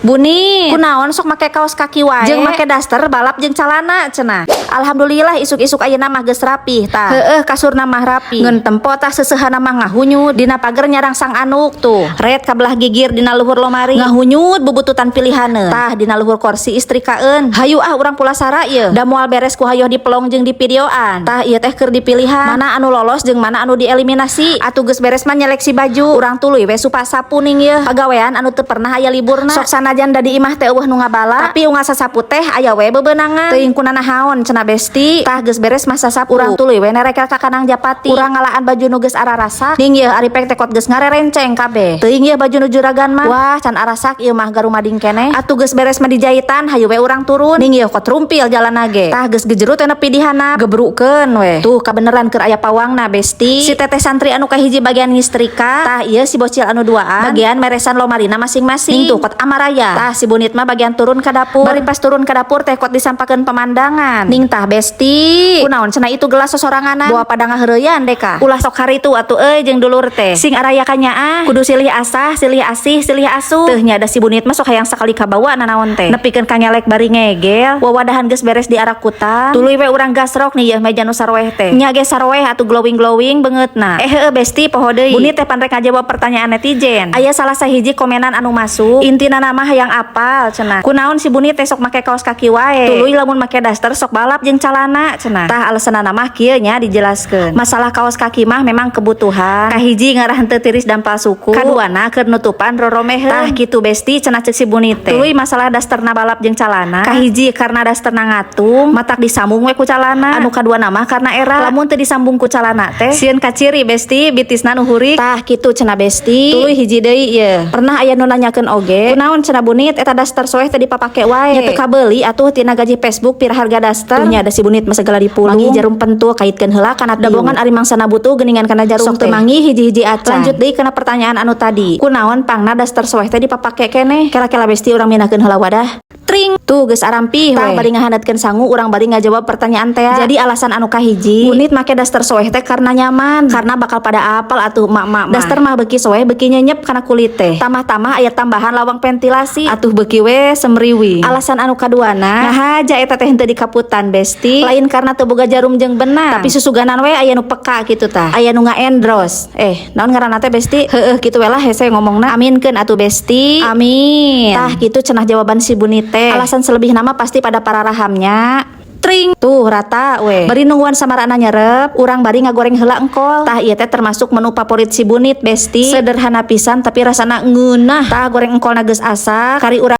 Bunit, kunaon sok make kaos kaki wae jeung make daster balap jeung calana cenah. Alhamdulillah, isuk-isuk ayeuna mah geus rapih tah. Heueuh, kasurna mah rapi. Ngeun tempo tah, seuseuhana mah ngahunyut dina pager nyarangsang anduk tuh. Red kabelah gigir dina luhur lomari. Ngahunyut bubututan pilihaneun. Tah, dina luhur korsi istrikaeun. Hayu ah, urang pulasara ieu. Da moal beres ku hayoh dipelong jeung di videoan. Tah, ieu teh keur dipilihan. Mana anu lolos jeung mana anu dieliminasi. Atuh geus beres mah nyeleksi baju. Urang tuluy we supa sapu ning yeuh. Pagawean anu teu pernah aya liburna. Sok sanajan da di imah teh euweuh nu ngabala, tapi unggal sasapu teh aya we bebenangan. Teuing kunanahaon cenah, besti. Tah, geus beres mah sasapu. Urang tuluy we nerekel ka kanang japati. Urang ngalaan baju nu geus ararasak. Ning yeuh, ari pek tekot geus ngarerenceng kabeh. Teuing yeuh baju nu juragan mah. Wah, can arasak ieu mah, garumading keneh. Atuh geus beres mah dijahitan, hayu we urang turun. Ning yeuh, kot rumpil jalan ge. Tah, geus gejerut teh nepi di handap. Gebrukeun we. Tuh, kabeneran keur aya pawangna, besti. Si teteh santri anu kahiji bagian ngistrika. Tah, ieu si bocil anu duaan bagian meresan lomarina masing-masing. Ning tuh, kot amaraya. Tah, si Bunit mah bagian turun ke dapur. Bari pas turun ke dapur teh kot disampakeun pemandangan. Ning tah, besti. Kunaon cenah itu gelas sosoranganan. Bawa pada ngaheureuyan deka. Ulah sok haritu atuh euy jeung dulur teh. Sing araya kanyaah kudu silih asah, silih asih, silih asuh. Teuh nya, da si Bunit mah sok hayang sakali kabawa nanaon teh. Nepikeun ka ngelek bari ngegel. Wawadahan geus beres di arakutan. Tuluy we urang gasrok nih yeuh meja nu saroeh teh. Nya ge saroeh atuh, glowing-glowing beungeutna. Eh heueuh, besti, poho deui. Bunit teh pan rek ngajawab pertanyaan netizen. Aya salah sahiji komenan anu masuk. Intina nama hayang apal cenah. Kunaon si Bunit teh sok make kaos kaki wae. Tuluy lamun make daster sok balap jeung calana cenah. Tah, alasanna mah kieu nya dijelaskeun. Masalah kaos kaki mah memang kebutuhan. Kahiji ngarah henteu tiris dampal suku. Kaduana keur nutupan roromeheun. Tah, kitu, besti, cenah ceuk si Bunit teh. Tuluy masalah dasterna balap jeung calana. Kahiji karena dasterna ngatung, matak disambung we ku calana. Anu kaduana mah karena era lamun teu disambung ku calana teh sieun kaciri, besti, bitisna nu hurik. Tah, kitu cenah, besti. Tuluy hiji deui ieu. Pernah aya nu nanyakeun oge, kunaon cenah Bunit eta daster soeh teh dipapake wae. Nya teu kabeuli atuh tina gaji Facebook pira harga daster. Tuh nya, ada si Bunit mah segala dipulung. Manggih jarum pentul, kaitkeun heula kana dabongan, ari mangsana butuh geuningan kana jarum. Sok teu manggih hiji-hiji acan. Lanjut deui kana pertanyaan anu tadi. Kunaon pangna daster soeh teh dipapake keneh? Kela-kela, besti, urang mindahkeun heula wadah. Tring. Tuh, geus arampih we. Bari ngahandatkeun sangu, urang bari ngajawab pertanyaan teh. Jadi alasan anu kahiji, Bunit make daster soeh teh karena nyaman. Karena bakal pada apal atuh emak-emak mah. Daster mah beuki soeh beuki nyenyep kana kulit teh. Tambah-tambah aya tambahan lawang ventilasi. Atuh beuki we semriwing. Alasan anu kaduana, ngahaja eta teh henteu dikaputan, besti. Lain karena teu boga jarum jeung benang, tapi susuganan we aya nu peka kitu tah. Aya nu ngaendros. Eh, naon ngaranna teh, besti? Heueuh, kitu we lah, hese ngomongna. Aminkeun atuh, besti. Amin. Tah, kitu cenah jawaban si Bunit teh. Alasan selebih nama pasti pada para rahamnya. Tring, tuh rata we. Bari nungguan samarana nyerep, urang bari ngagoreng heula engkol. Tah, ieu teh termasuk menu favorit si Bunit, besti. Sederhana pisan tapi rasana ngeunah. Tah, goreng engkolna geus asak, kari urang